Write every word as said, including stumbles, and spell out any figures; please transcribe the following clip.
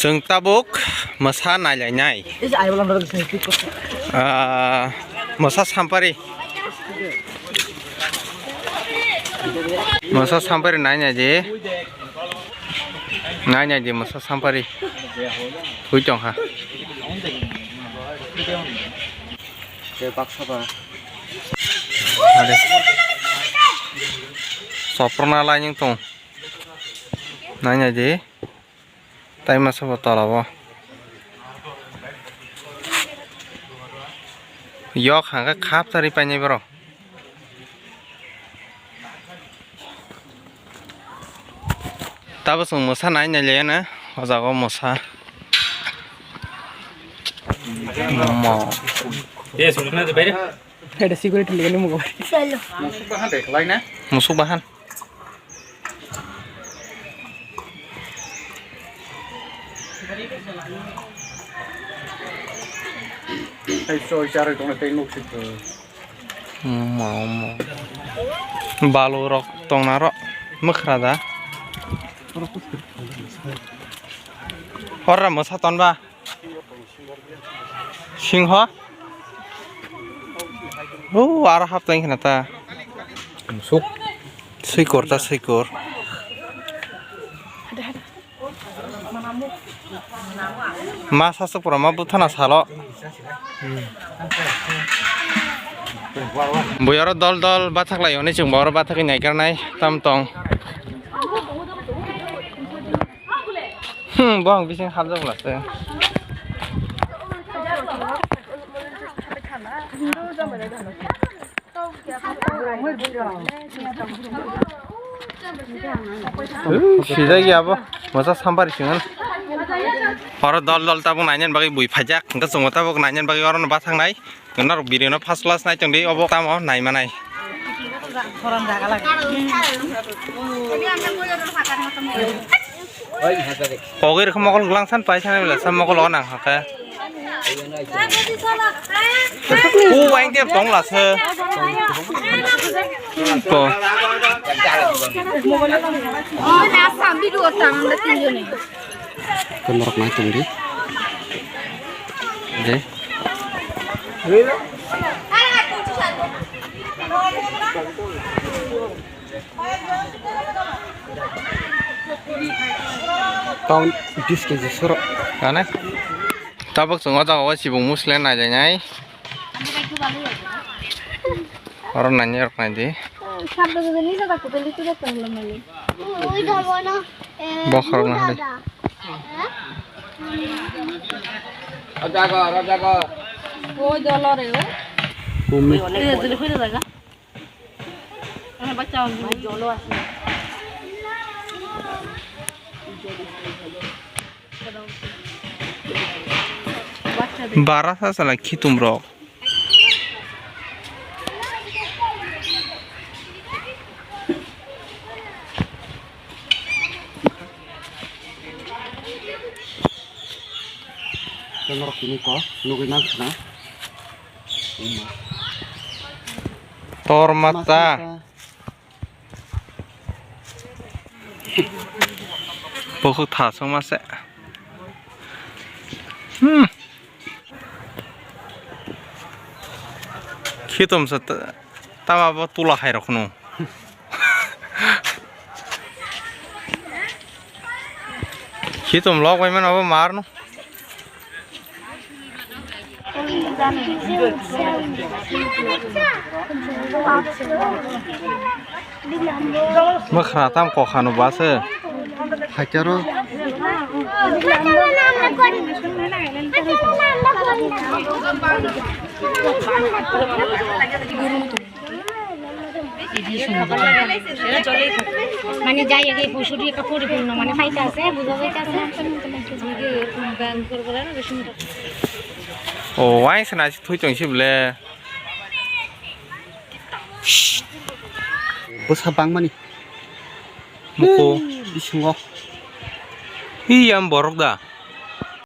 Chwng tabuk mwsa nailainai. Ah, mwsa sampari. Mwsa sampari nainai di. Nainai di mwsa sampari. Hui tongkha. Ade. Soprona laineng tong. Nainai di. Tai masa bo tola bo. Yok hangkhe khap chari painai borok. Tabo chwng mwsa nai nai le na, o jaga o mwsa. Mo. Yes, Ada security liya ni mugo. Musuk bahan. Tei choi charwi tongna tei nuk sitwng. Mo, mo. Balu rok tongna ro. Mwkhra da. Horra mwsa tonba. Singho? Oh, aro hap tong khna ta. Suk. Swikor ta, swikor. Ma sasuk pura ma buthana salo. Bui oro dol dol bathak lai hwnwi chwng bo oro bathak nai karnai tam tong. Hmm, bong bising habjak lase. Sijak ya bo, masa sampari singan. Oro dol dol tabuk nainani bagwi bui phaijak, hwnkhe chwngbo tabuk nainani bagwi orono bathaknai. Norok video no first class nai tongdi, obo tamo nai manai. Pogwi rwkha mokol gwlangsan paisa nai bwlasa mokol o nang hakhe. O wain tep tong lasa. Ko. Norok nai tongdi. De. Tong bis keji soro. Ane. Tabuk chwng o jaga o chibung musle nai lai nai. Oro nai nai rok nai di. Bokhorok no hai. Kumi. Bara sa sala khitum rok. Norok tini ko nugui mankha na. Tor mata. Bukhuk thasung mase. Hmm. Khitum se ta-, tama bo tula hai rok no. Khitum lok bai mano bo mar no. Mwkhra tam kokha no ba se. Hakhe aro. Mane jai age pusuri ka puri puri no mane paita ase, buja paita ase. O, wain sana si thui tong si bole. Bwsa bangmani. Muko. Bisingo. Hi, yang borok da.